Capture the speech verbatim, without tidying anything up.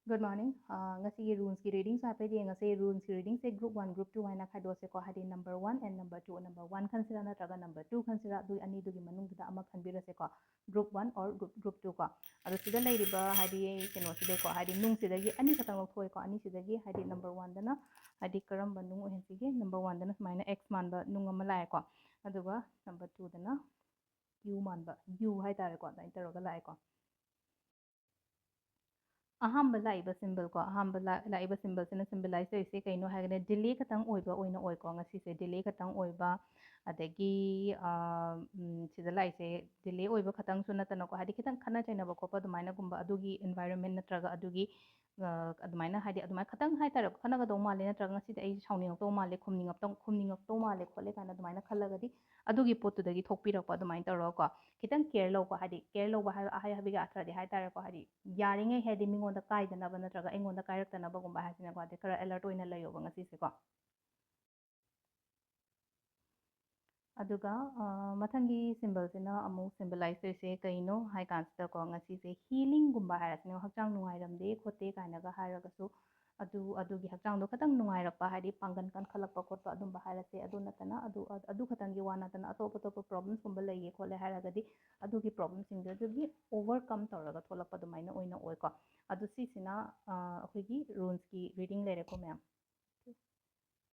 Good morning. ꯑꯥ, ꯉꯁꯤꯒꯤ runesꯀꯤ readingꯁꯨ ꯍꯥꯏꯐꯦꯠ ꯌꯦꯡꯉꯁꯦ꯫ Runesꯀꯤ readingꯁꯦ group one, group two ꯍꯥꯏꯅ ꯈꯥꯏꯗꯣꯛꯑꯁꯦꯀꯣ꯫ ꯍꯥꯏꯗꯤ number one and number two, number one ꯈꯟꯁꯤꯔꯥ ꯅꯠꯇ꯭ꯔꯒ number two ꯈꯟꯁꯤꯔꯥ, ꯑꯗꯨ ꯑꯅꯤꯗꯨꯒꯤ ꯃꯅꯨꯡꯗꯨꯗ ꯑꯃ ꯈꯟꯕꯤꯔꯁꯦꯀꯣ꯫ Group one or group, group two ꯀꯣ꯫ ꯑꯗꯣ ꯁꯤꯗ ꯂꯩꯔꯤꯕ ꯍꯥꯏꯗꯤ ꯀꯩꯅꯣꯁꯤꯗꯩꯀꯣ, ꯍꯥꯏꯗꯤ ꯅꯨꯡꯁꯤꯗꯒꯤ ꯑꯅꯤꯈꯛꯇꯪ ꯂꯧꯊꯣꯛꯑꯦꯀꯣ꯫ ꯑꯅꯤꯁꯤꯗꯒꯤ ꯍꯥꯏꯗꯤ number oneꯗꯅ ꯍꯥꯏꯗꯤ ꯀꯔꯝꯕ ꯅꯨꯡ ꯑꯣꯏꯍꯟꯁꯤꯒꯦ? Number oneꯗꯅ ꯁꯨꯃꯥꯏꯅ X ꯃꯥꯟꯕ ꯅꯨꯡ ꯑꯃ ꯂꯥꯛꯑꯦꯀꯣ꯫ ꯑꯗꯨꯒ number twoꯗꯅ U ꯃꯥꯟꯕ, U ꯍꯥꯏꯇꯥꯔꯦꯀꯣ, ꯑꯗꯨꯃꯥꯏꯅ ꯇꯧꯔꯒ ꯂꯥꯛꯑꯦꯀꯣ꯫ ꯑꯍꯥꯟꯕ ꯂꯥꯛꯏꯕ symbol ꯀꯣ, ꯑꯍꯥꯟꯕ ꯂꯥ-, ꯂꯥꯛꯏꯕ symbolꯁꯤꯅ symbolize ꯇꯧꯔꯤꯁꯦ ꯀꯩꯅꯣ ꯍꯥꯏꯔꯒꯅ delay ꯈꯛꯇꯪ ꯑꯣꯏꯕ ꯑꯣꯏꯅ ꯑꯣꯏꯀꯣ꯫ ꯉꯁꯤꯁꯦ delay ꯈꯛꯇꯪ ꯑꯣꯏꯕ, ꯑꯗꯒꯤ, ꯑꯥ, ꯎꯝ, ꯁꯤꯗ ꯂꯥꯛꯏꯁꯦ delay ꯑꯣꯏꯕ ꯈꯛꯇꯪꯁꯨ ꯅꯠꯇꯅꯀꯣ, ꯍꯥꯏꯗꯤ ꯈꯤꯇꯪ ꯈꯠꯅ ꯆꯩꯅꯕ ꯈꯣꯠꯄ ꯑꯗꯨꯃꯥꯏꯅ ꯒꯨꯝꯕ ꯑꯗꯨꯒꯤ environment ꯅꯠꯇ꯭ꯔꯒ ꯑꯗꯨꯒꯤ, ꯑꯥ, ꯑꯗꯨꯃꯥꯏꯅ ꯍꯥꯏꯗꯤ ꯑꯗꯨꯃꯥꯏꯅ ꯈꯛꯇꯪ ꯍꯥꯏꯇꯥꯔꯦ, ꯈꯠꯅꯒꯗꯧ ꯃꯥꯜꯂꯦ ꯅꯠꯇ꯭ꯔꯒ ꯉꯁꯤꯗꯤ ꯑꯩ ꯁꯥꯎꯅꯤꯡꯉꯛꯇꯧ ꯃꯥꯜꯂꯦ, ꯈꯨꯝꯅꯤꯡꯉꯛꯇꯧ, ꯈꯨꯝꯅꯤꯡꯉꯛꯇꯧ ꯃꯥꯜꯂꯦ ꯈꯣꯠꯂꯦ ꯀꯥꯏꯅ ꯑꯗꯨꯃꯥꯏꯅ ꯈꯜꯂꯒꯗꯤ ꯑꯗꯨꯒꯤ ꯄꯣꯠꯇꯨꯗꯒꯤ ꯊꯣꯛꯄꯤꯔꯛꯄ ꯑꯗꯨꯃꯥꯏꯅ ꯇꯧꯔꯒꯀꯣ꯫ ꯈꯤꯇꯪ care ꯂꯧꯕ, ꯍꯥꯏꯗꯤ care ꯂꯧꯕ ꯍꯥꯏꯕ, ꯍꯥꯏ-, ꯍꯥꯏꯕꯒꯤ ꯑꯥꯔꯊꯗꯤ ꯍꯥꯏꯇꯥꯔꯦꯀꯣ, ꯍꯥꯏꯗꯤ ꯌꯥꯔꯤꯉꯩ ꯍꯥꯏꯗꯤ ꯃꯤꯉꯣꯟꯗ ꯀꯥꯏꯗꯅꯕ ꯅꯠꯇ꯭ꯔꯒ ꯑꯩꯉꯣꯟꯗ ꯀꯥꯏꯔꯛꯇꯅꯕꯒꯨꯝꯕ ꯍꯥꯏꯁꯤꯅꯀꯣ, ꯍꯥꯏꯗꯤ ꯈꯔ alert ꯑꯣꯏꯅ ꯂꯩꯌꯣꯕ ꯉꯁꯤꯁꯦꯀꯣ꯫ ꯑꯗꯨꯒ, ꯑ, ꯃꯊꯪꯒꯤ symbolꯁꯤꯅ ꯑꯃꯨꯛ symbolize ꯇꯧꯔꯤꯁꯦ ꯀꯩꯅꯣ ꯍꯥꯏ ꯀꯥꯟꯁꯤꯗꯀꯣ, ꯉꯁꯤꯁꯦ healingꯒꯨꯝꯕ ꯍꯥꯏꯔꯁꯤꯅꯦ, ꯍꯛꯆꯥꯡ ꯅꯨꯡꯉꯥꯏꯔꯝꯗꯦ ꯈꯣꯠꯇꯦ ꯀꯥꯏꯅꯒ ꯍꯥꯏꯔꯒꯁꯨ, ꯑꯗꯨ, ꯑꯗꯨꯒꯤ ꯍꯛꯆꯥꯡꯗꯣ ꯈꯤꯇꯪ ꯅꯨꯡꯉꯥꯏꯔꯛꯄ, ꯍꯥꯏꯗꯤ ꯄꯥꯡꯒꯜ ꯀꯟꯈꯠꯂꯛꯄ ꯈꯣꯠꯄ ꯑꯗꯨꯝꯕ ꯍꯥꯏꯔꯁꯦ꯫ ꯑꯗꯨ ꯅꯠꯇꯅ, ꯑꯗꯨ, ꯑꯗꯨ ꯈꯛꯇꯪꯒꯤ ꯋꯥ ꯅꯠꯇꯅ ꯑꯇꯣꯞ ꯑꯇꯣꯞꯄ problemsꯀꯨꯝꯕ ꯂꯩꯌꯦ ꯈꯣꯠꯂꯦ ꯍꯥꯏꯔꯒꯗꯤ ꯑꯗꯨꯒꯤ problemꯁꯤꯡꯗꯨ ꯑꯗꯨꯒꯤ overcome ꯇꯧꯔꯒ ꯊꯣꯛꯂꯛꯄ ꯑꯗꯨꯃꯥꯏꯅ ꯑꯣꯏꯅ ꯑꯣꯏꯀꯣ꯫ ꯑꯗꯨ ꯁꯤꯁꯤꯅ, ꯑ, ꯑꯩꯈꯣꯏꯒꯤ runesꯀꯤ reading ꯂꯩꯔꯦꯀꯣ ꯃꯌꯥꯝ꯫